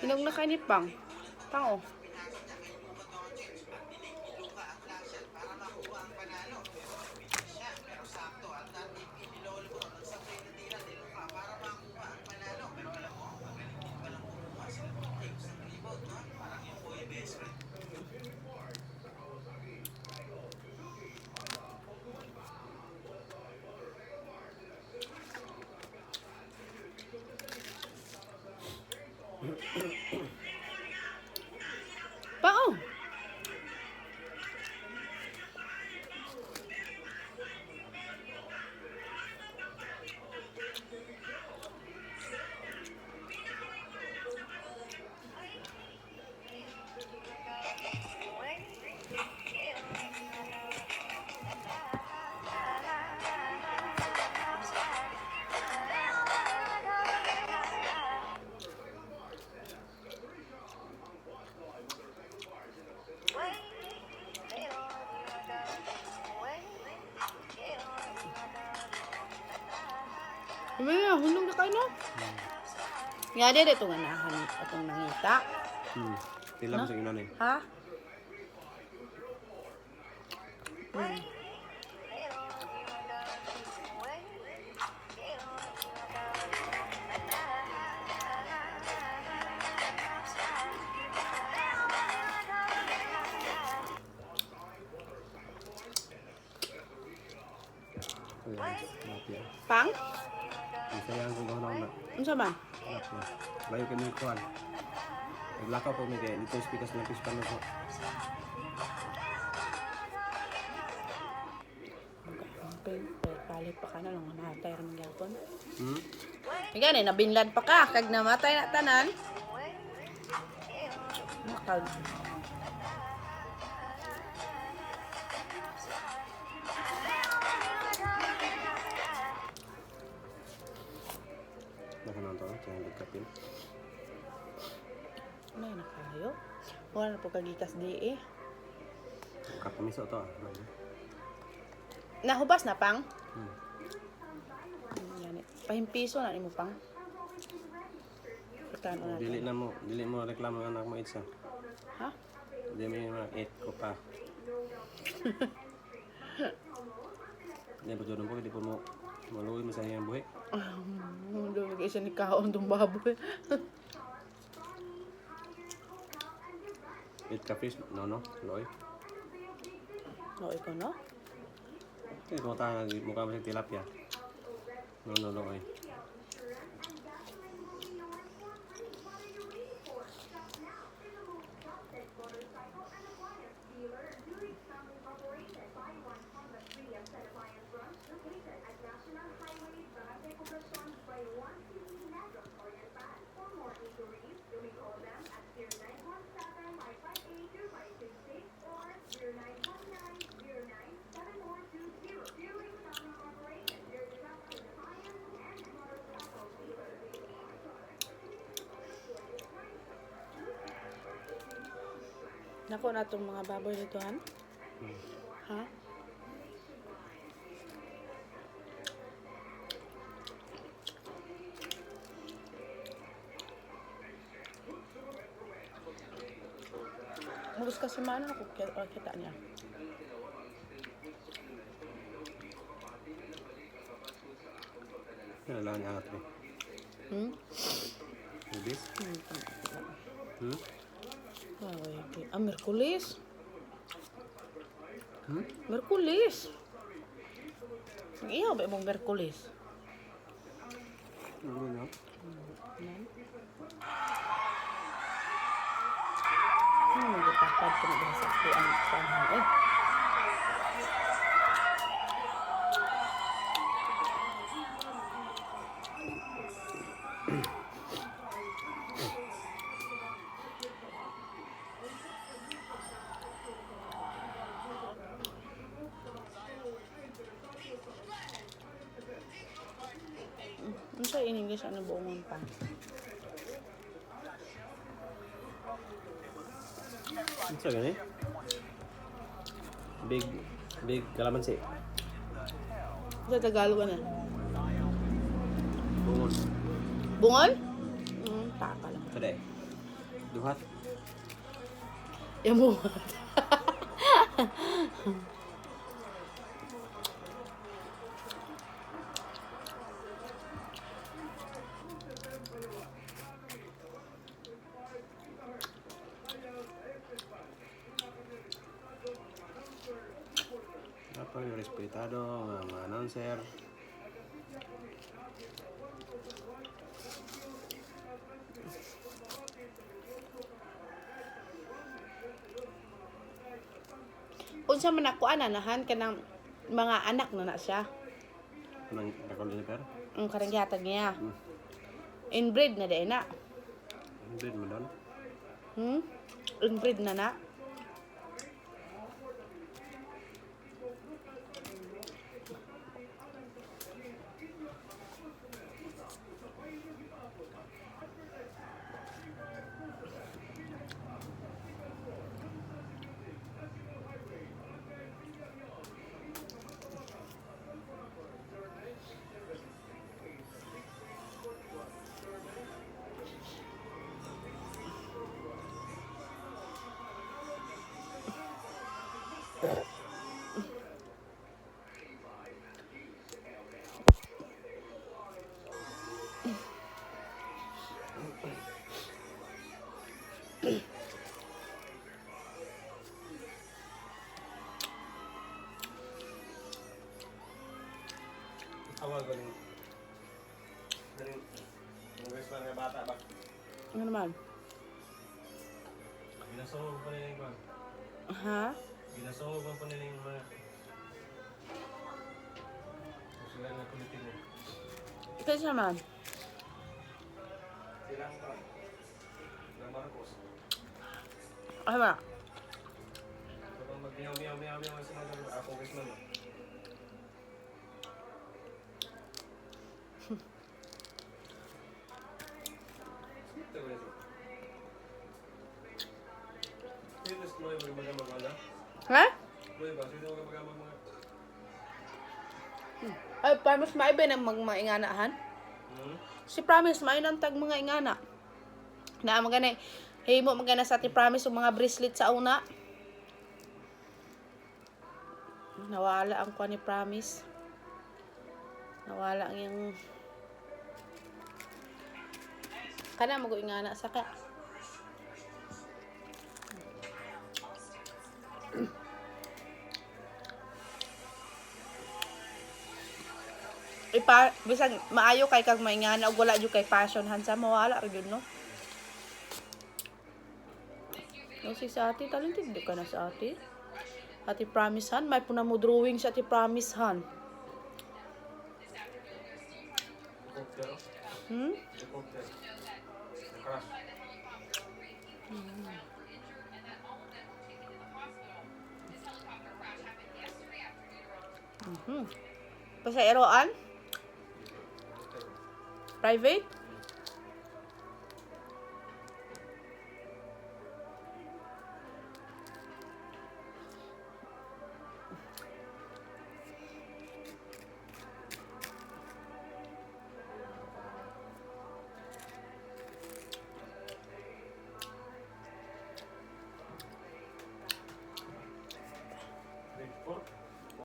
Hinog na kayo ni Pang. Pang oh. Pang oh. Umaya, hunong na kayo no? Nga di dito nga nahan atong nangita. Tilam sa ingon eh. Ha? Tilapia. Pang? Ang sayang kung gano'n na. Unsa man? Tilapia. Layo kami kuan. Naglakaw po mi kay dito sa pikas ng fish pan ko. Palit pa ka na lang namatay ra man gyapon. Gani nabinlad pa ka kag namatay na tanan. Nakag. Nakanon to, kaya nagkapin. Ano na kayo? Wala na po kagikas di eh. Kapamiso to. Ah. Nahubas na pang? Hmm. Yani, pahimpiso na nimo pang. Pagkano na Dili na mo, dili mo reklamo ang anak mo itsa. Ha? Dili mo yung mga eat ko pa. Di ba doon po, di po mo maluwi mo sa iyang buhi. Doon nag isa ni kaon tong baboy. Eat ka fish, no no, loy. No, ikaw no? Kaya kung tayo, mukha mo sa tilapia. No no, loy. Nako na tong mga baboy dito han. Ha? Mubos kasi mana ako kita niya. Kaya lang niya ate. Ubis? Hmm? Ay, okay. Ah, Merkulis. Hmm? Merkulis. Ang ihaw ba imong Merkulis? Ano na? Nan? Ano gitapad ko na sa kuan kuan eh. Unsa in English ano buongon pa? Unsa gani? Big big kalamansi. Sa Tagalog ano? Bungon. Bungol? Taka lang. Kada. Duhat. Yung bungot. Dapat yung respetado nga mga announcer. Unsa man ako ananahan kanang mga anak na na siya. Anong record ni per? Ang karang gihatag niya. Inbreed na din na. Hundred mo doon. Inbreed na na. Awal ko ning ganing mga nga bata ba? Ano naman? Ginasungog pa nila yung kwan. Ha? Ginasungog pa nila yung mga sila na kulitin eh. Kasi naman. Silang pa. Silang Marcos. Ano ba? Kapag mag-meow meow meow meow sila ng congressman eh. Ito ba yun? Sino sa mga mag-mag-mag? Ha? Kuya ba? Sino mag-mag mga? Ay, promise maiba ng mga inganahan. Hmm? Si Promise, maayo nang tag mga ingana. Na magana, hey mo magana sa ati Promise yung mga bracelet sa una. Nawala ang kuha ni Promise. Nawala ang yung kana mo ingana sa ka. Ipa bisan maayo kay kag maingana og wala jud kay passion hansa mawala ra jud, no. No, si sa ate, talented di ka na sa ate. Ate Promise Han, may puna mo drawing sa Ate Promise Han. Helicopter. Helicopter. Crash. Pa sa eroan? Private?